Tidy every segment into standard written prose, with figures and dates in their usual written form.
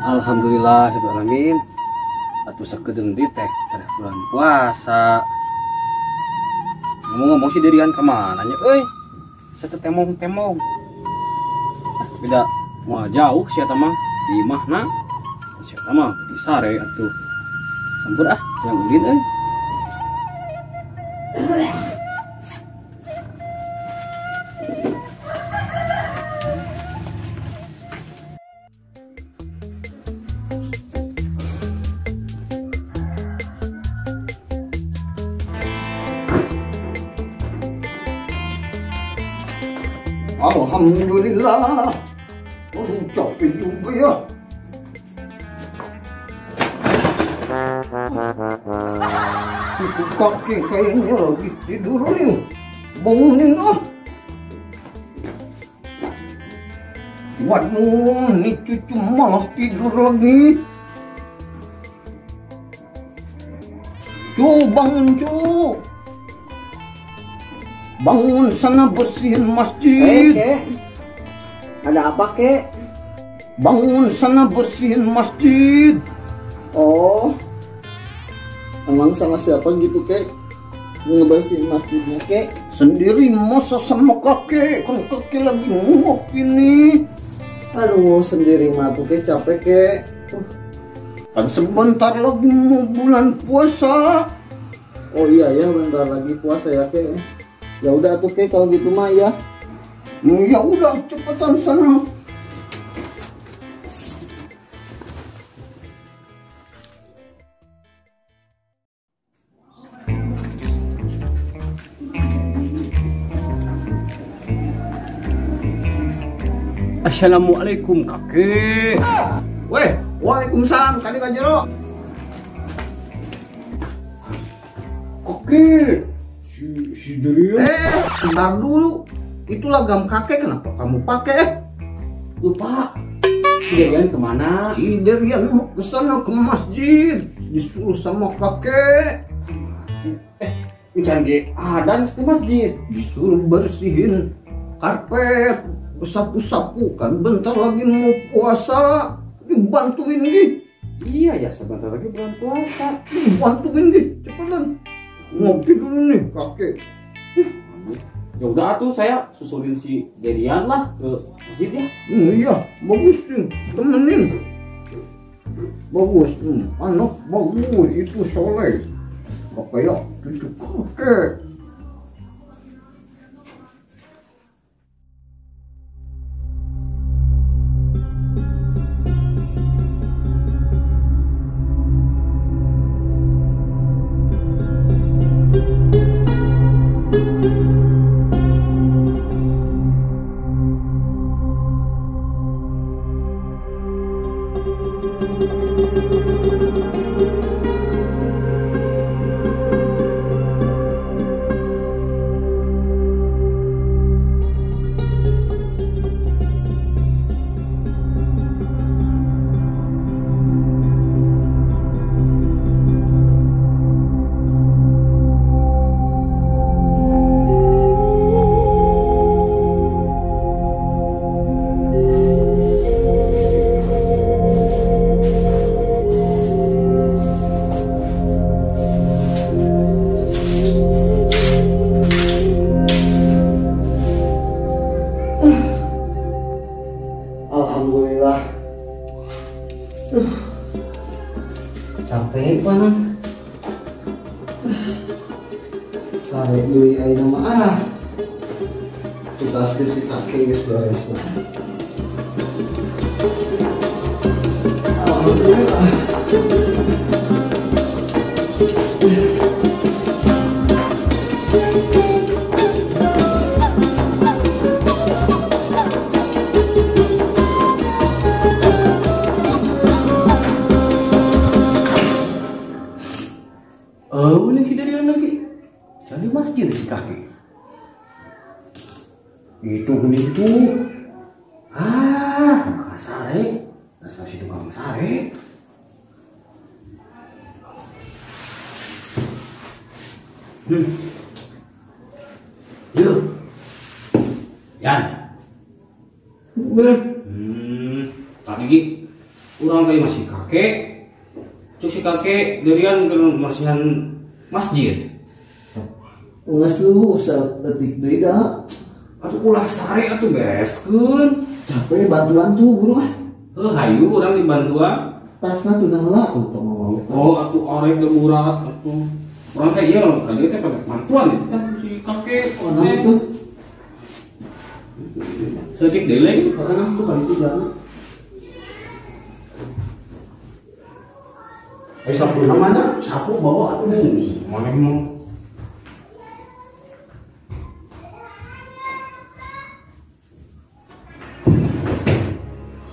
Alhamdulillah rabbil alamin. Atuh sakedeung di teh teh bulan puasa. Ngomong-ngomong si Derian kemana nya euy? Satu temong-temong. Beda mau jauh si eta mah di imahna. Si eta mah di sare atuh. Sampur ah yang ulin euy. Alhamdulillah, aduh capek juga ya. Cucu kakek kayaknya lagi tidur nih. Bangunin ah. Waduh, nih cucu malah tidur lagi. Cu, bangun cu. Bangun sana bersihin masjid. Kek. Ada apa kek? Bangun sana bersihin masjid. Oh, emang sama siapa gitu kek? Ngebersihin masjidnya kek? Sendiri masa sama kakek? Kan kakek lagi ngopi nih. Aduh, sendiri mah tuh kek capek kek. Kan sebentar lagi mau bulan puasa. Oh iya ya, bentar lagi puasa ya kek. Ya udah tuh kek kalau gitu mah ya. Ya udah cepetan sana. Assalamualaikum kakek. Weh, waalaikumsalam kali Kak Jero. Kakek, si Derian. Bentar dulu. Itu lagam kakek kenapa kamu pakai? Lupa. Si Derian kemana? Si Derian mau kesana ke masjid. Disuruh sama kakek. Mencari adan di masjid. Disuruh bersihin karpet, sapu-sapu kan bentar lagi mau puasa. Dibantuin gitu. Iya ya, sebentar lagi bulan puasa. Dibantuin gitu, cepetan. Ngopi dulu nih kakek. Ya udah tuh saya susulin si Derian lah ke masjid ya. Iya, bagus sih, temenin. Bagus, anak bagus itu soleh. Gak kayak cucu kakek. Alhamdulillah. Capek banget. Sare deui ayeuna mah ah. Tugas geus si kakek geus beres lah. Alhamdulillah. Oh, ini si Derian lagi. Jadi masjid si kakek. Itu benih itu. Ah, tukang sare. Dasar si tukang sare. Yuk. Yan. Tadi Urang teh masih kakek. Cuk si kakek derian keur mersihan masjid. Geus lu saeutik deui da. Atuh ulah sare atuh bereskeun. Capek bantuan tuh buru ah. Heuh hayu urang dibantuan. Tasna teu heula tuh tong ngomong. Oh atuh arek teu urat atuh. Urang teh ieu ka dieu teh pada bantuan itu teh si kakek. Oh naon tuh? Saeutik deui lagi. Karena tuh kali itu jalan. Sapu mana? Sapu bawa atuh nih. Mana mau?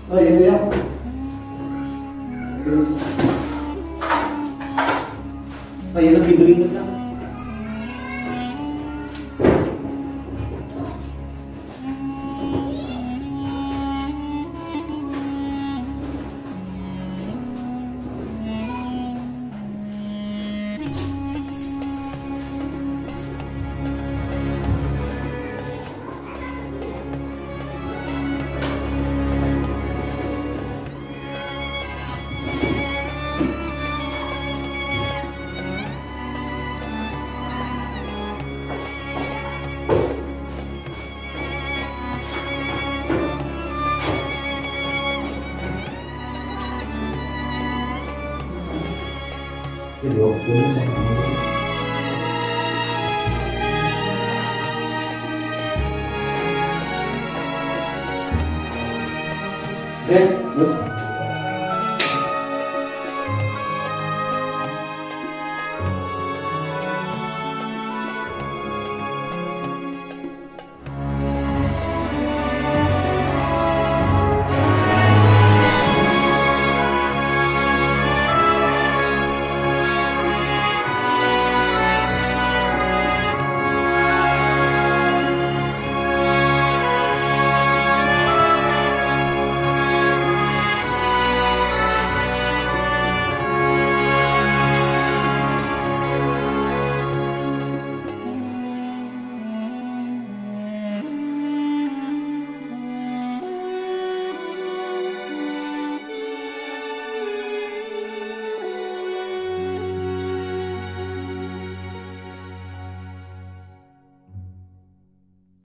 Oh iya ya. Oh iya lebih beri kita. Jadi waktunya saya oke, terus.